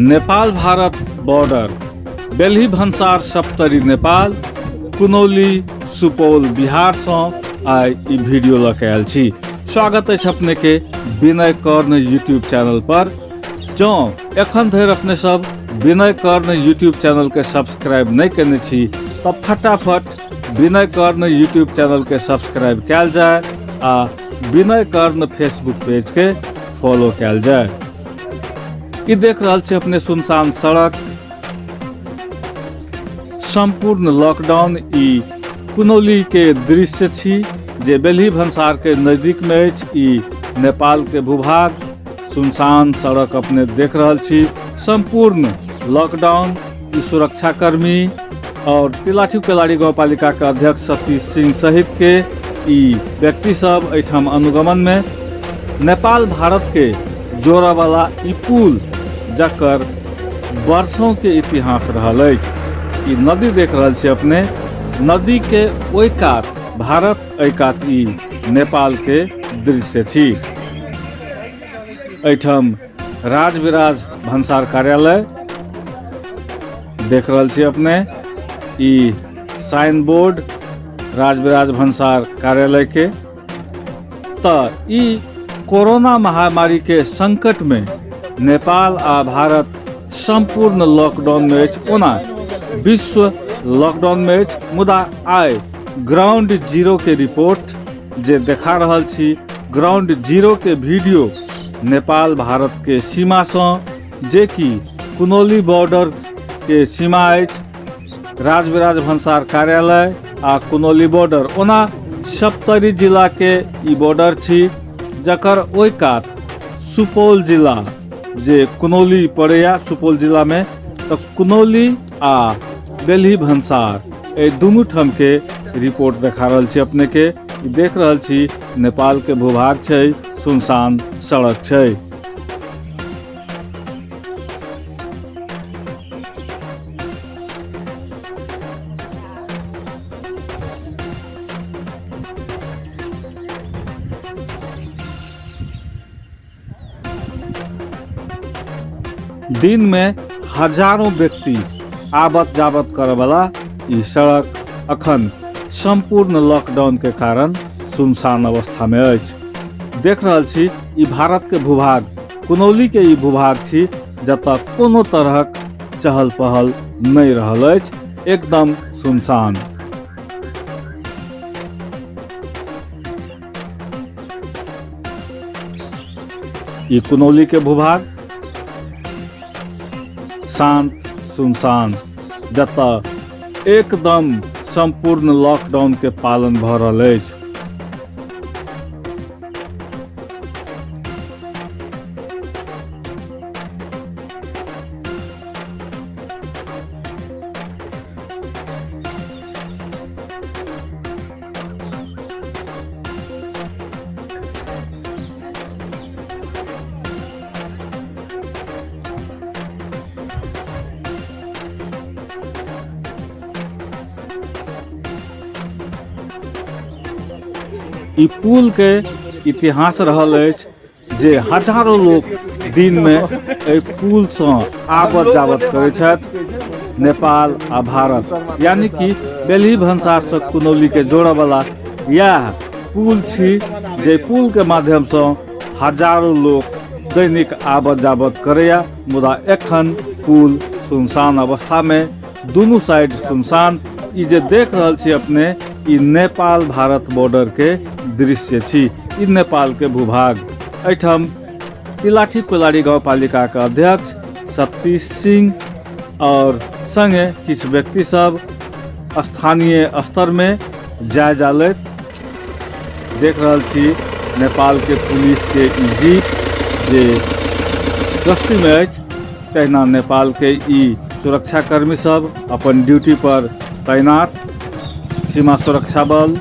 Nepal Bharat border Belhi भंसार Saptari Nepal Kunauli Supaul Bihar से आइ ई video लऽ के आयल छी। स्वागत अछि अपने के विनय कर्ण यूट्यूब चैनल पर। जँ एखन धरि अपने सब विनय कर्ण यूट्यूब चैनल के सब्सक्राइब नहीं केने छी तऽ फटाफट विनय कर्ण यूट्यूब चैनल के सब्सक्राइब कयल जाय आ विनय कर्ण फेसबुक पेज के फॉलो कयल जाय। ई देख रहल छी अपने सुनसान सड़क, संपूर्ण लॉकडाउन। ई कुनौली के दृश्य छी जे बेलही भंसार के नजदीक में अछि। ई नेपाल के भूभाग, सुनसान सड़क अपने देख रहल छी, संपूर्ण लॉकडाउन। ई सुरक्षाकर्मी और तिलाठी केलाड़ी गाउँपालिका के अध्यक्ष सतीश सिंह सहित के ई व्यक्ति सब एहिठाम अनुगमन में नेपाल भारत के जोड़े वाला ई पुल जकर वर्षों के इतिहास रहल अछि। ई नदी देख रहल छी अपने, नदी के ओहि कात भारत, एहि कात ई नेपाल के दृश्य छी। एहिठाम राजविराज भंसार कार्यालय देख रहल छी अपने। ई साइन बोर्ड राजविराज भंसार कार्यालय के। त ई कोरोना महामारी के संकट में नेपाल आ भारत संपूर्ण लॉकडाउन में अछि। ओना विश्व लॉकडाउन में अछि, मुदा आइ ग्राउंड जीरो के रिपोर्ट जे देखा रहल छी, ग्राउंड जीरो के वीडियो नेपाल भारत के सीमा सँ, जे कि कुनौली बॉर्डर के सीमा अछि, राजविराज भंसार कार्यालय आ कुनौली बॉर्डर। ओना सप्तरी जिला के ई बॉर्डर छी, जकर ओहि कात सुपौल जिला जे कुनौली पड़ैया सुपौल जिला में, तऽ कुनौली आ बेलही भंसार एहि दुनू ठाम के रिपोर्ट देखा रहल छी अपने के। देख रहल छी नेपाल के भूभाग छै, सुनसान सड़क छै। दिन में हजारों व्यक्ति आवत जावत करे वाला ई सड़क अखन संपूर्ण लॉकडाउन के कारण सुनसान अवस्था में अछि। देख रहल छी ई भारत के भूभाग, कुनौली के ई भूभाग छी जतऽ कोनो तरहक चहल पहल नहीं रहल अछि, एकदम सुनसान। ई कुनौली के भूभाग शांत सुनसान, जतऽ एकदम संपूर्ण लॉकडाउन के पालन भऽ रहल अछि। ई पुल के इतिहास रहल अछि जे हजारों लोग दिन में एहि पुल से आवत जावत करै छथि नेपाल आ भारत, यानी कि बेलही भंसार से कुनौली के जोड़े वाला यह पुल छी जे पुल के माध्यम से हजारों लोग दैनिक आवत जावत करैया। मुदा एखन पुल सुनसान अवस्था में, दुनू साइड सुनसान। ई जे देख रहल छी अपने, ई नेपाल भारत बॉर्डर के दृश्य छी, ई नेपाल के भूभाग। एहिठाम तिलाठी कोलारी गाउँपालिका के अध्यक्ष सतीश सिंह और संगे किछु व्यक्ति सब स्थानीय स्तर में जायजा लैत देख रहल छी। नेपाल के पुलिस के ई जीप जे गश्ती में अछि, तहिना नेपाल के ई सुरक्षाकर्मी सब अपन ड्यूटी पर तैनात, सीमा सुरक्षा बल।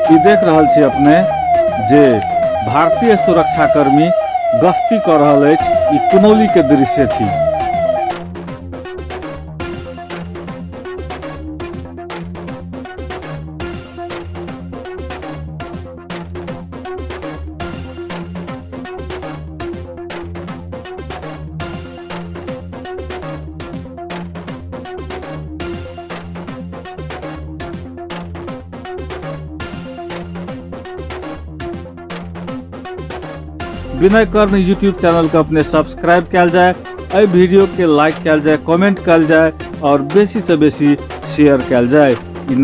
ई देख रहल छी अपने जे भारतीय सुरक्षाकर्मी गश्ती कऽ रहल अछि। ई कुनौली के दृश्य छी। विनय कर्ण यूट्यूब चैनल के अपने सब्सक्राइब कयल जाय, एहि वीडियो के लाइक कयल जाय, कमेंट कयल जाय और बेसी से बेसी शेयर कयल जाय। ई